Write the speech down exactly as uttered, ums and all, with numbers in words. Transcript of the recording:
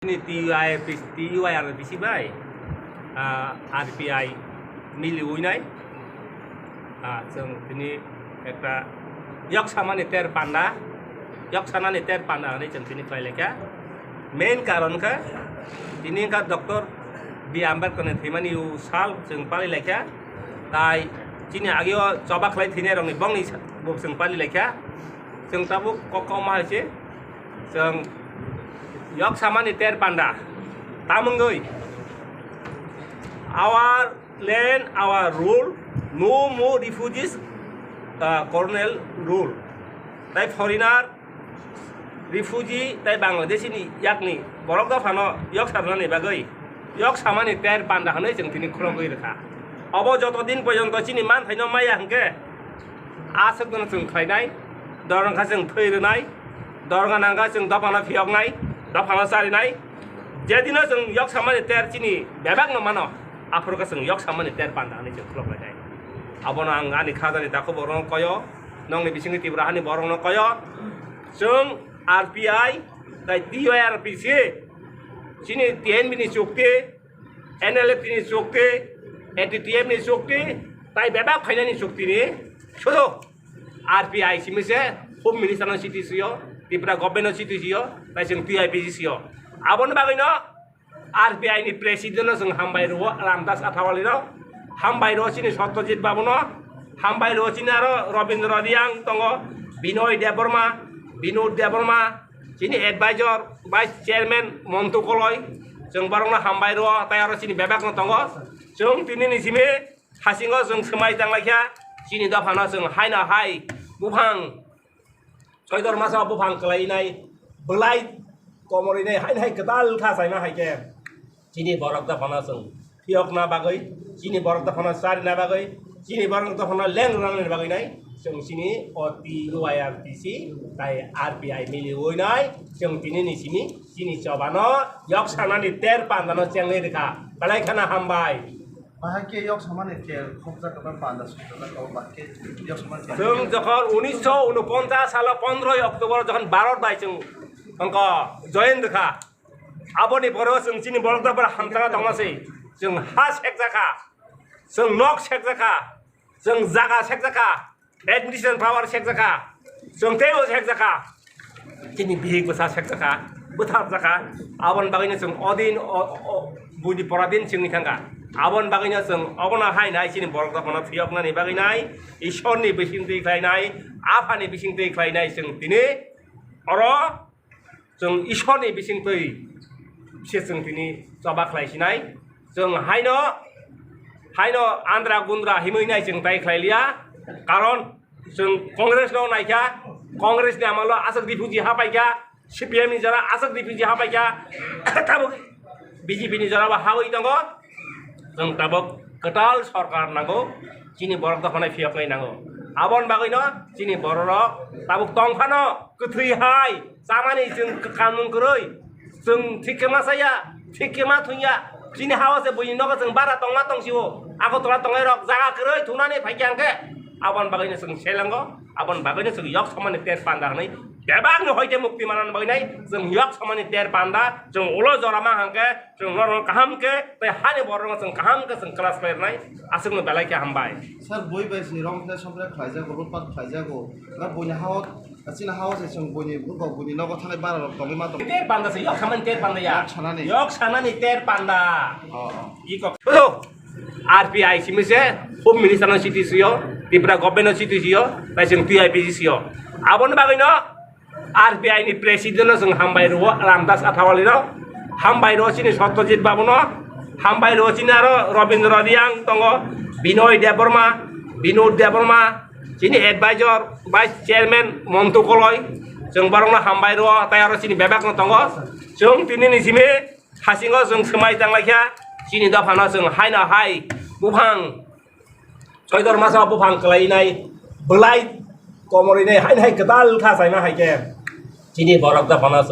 Chini T U I R P, T U I R P C bai, ah, R P I miliwi nai. Ah, chwng tini ekta yok samani ter panda, yok sanani ter panda hinwi chwng tini khlai laikha. Main karon khe tini wngkha Doctor B Ambedkar ni thwimani u sal chwng pali laikha. Tai chini ageo choba khlai thwinai rokni bongni sa-, bo chwng pali laikha. Chwng tabuk kok kok ma hai se. Chwng yok samani ter panda. Tamungwi, our land, our rule, no more refugees, uh, colonial rule. Tai foreigner, refugee, tai Bangladeshi ni yakni borok dophano yok sarnani bagwi yok samani ter panda hwnwi chwng tini khulogwi rwkha. Obo joto din porjonto chini manthaino maya hwnkhe, aswk no chwng khlainai, dorong kha chwng thwi rwnai, dorong nangkha chwng dophano phiyoknai, dophano charinai. Jedino chwng yok samani ter chini bebak no mano, aphuru khe chwng yok samani ter panda hinwi chwng khulok lainai. Abono ang ani khajani takhuk borokno koyo, nongni bisingni Tripura hani borokno koyo, chwng R P I tai T U I R P C chini T N B ni chukti, N L F T ni chukti, A T T F ni chukti, tai bebak phainani chukti ni sudu R P I simi se Home Minister no chiti sio, Tripura Government no chiti sio, tai chwng T I P C sio. Aboni bagwi no R P I ni President no chwng hambai rwo, Ramdas Athawale no hambai rwo, chini Satyajit Babu no hambai rwo, chini aro Rabindra Reang tongo, Binoy Debbarma, Binod Debbarma, chini advisor, vice chairman Montu Koloi, chwng borokno hambai rwo, tai aro chini bebak no tongo. Chwng tini ni simi hasingo chwng swmai tang laikha, chini dophano chwng haino hai buphang soidor masa buphang kwlainai, bwlai komorinai haino hai kwtal kha chaima hai khe. Chini borok dophano chwng phiyokna bagwi, chini borok dophano charina bagwi, chini borok dophano leng rwna bagwi nai chwng chini o T U I R T C tai R P I miliwi nai chwng tini ni simi chini chobano yok sanani ter pandano chengwi rwkha. Belai kheno hambai. Bahai khe yok samani ter khopjak kwbang panda sujak kok bahai khe yok samani ter. Chwng jokhon unisho unoponchas salo pondroi October jokhon Bharat bai chwng wngkha join rwkha. Aboni pore o chwng chini borok dophano hamjakna tongma se. Chwng ha sekjakha, chwng nok sekjakha, chwng jaga sekjakha, administration power sekjakha, chwng teibo sekjakha, chini bihik bwsa sekjakha, bwtharjakha. Aboni bagwino chwng odin o, o, buini poradin chwngwi thangkha. Aboni bagwino chwng obono hai nai chini borok dophano phiyoknani bagwi nai, Ishorni bisingtwi khlainai, Aphani bisingtwi khlainai chwng tini oro chwng Ishorni bisingtwi se chwng tini choba khlai sinai. Chwng haino, haino andra gundra himwi nai chwng tai khlai liya. Karon chwng Congress no naikha, Congress ni amalo aswk refugee ha paikha, C P M ni jora aswk refugee ha paikha, tabuk B J P ni jora bo hawi tongo. Chwng tabuk kwtal sorkar nango, chini borok dophano phiyoknai nango. Aboni bagwino chini bororok tabuk tongphano kwthwi hai chamani chwng kanmung kwrwi, chwng thik khe ma chaya, thik khe ma thungya. Chini hao se buini nogo chwng bara tongma tongsio, Agartala tongnai rok jaga kwrwi thunani phaikha hwnkhe aboni bagwino chwng selengo, aboni bagwino chwng yok samani ter panda hwnwi bebakni hoite mukti manani bagwi nai chwng yok samani ter panda chwng ulo jora ma hwnkhe. Chwng norok kaham khe tei hani borok chwng kaham khe chwng class khlai rwnai aswkno belai khe hambai. Sir, bui bai si rom khe sopre khlaijago, lutpat khlaijago. Na buini hao, chini hao se chwng buini buko buini nogo thanai bara rok tongwi ma tong. Ter panda se yok samani ter panda ya. Yok sanani. Yok sanani ter panda. Oh, oh. Iko. Hello. R P I simi se Home Minister no chiti sio, Tripura Government no chiti sio, tai chwng T I P C sio. Aboni bagwi no R P I ni President no chwng hambai rwo, Ramdas Athawale no hambai rwo, chini Satyajit Babu no hambai rwo, chini aro Rabindra Reang tongo, Binoy Debbarma, Binod Debbarma, chini advisor, vice chairman Montu Koloi, chwng borok no hambai rwo, tai aro chini bebak no tongo. Chwng tini ni simi hasingo chwng swmai tang laikha, chini dophano chwng haino hai buphang soidor masa buphang kwlainai, bwlai komorinai haino hai kwtal kha chaima hai khe chini borok dophano.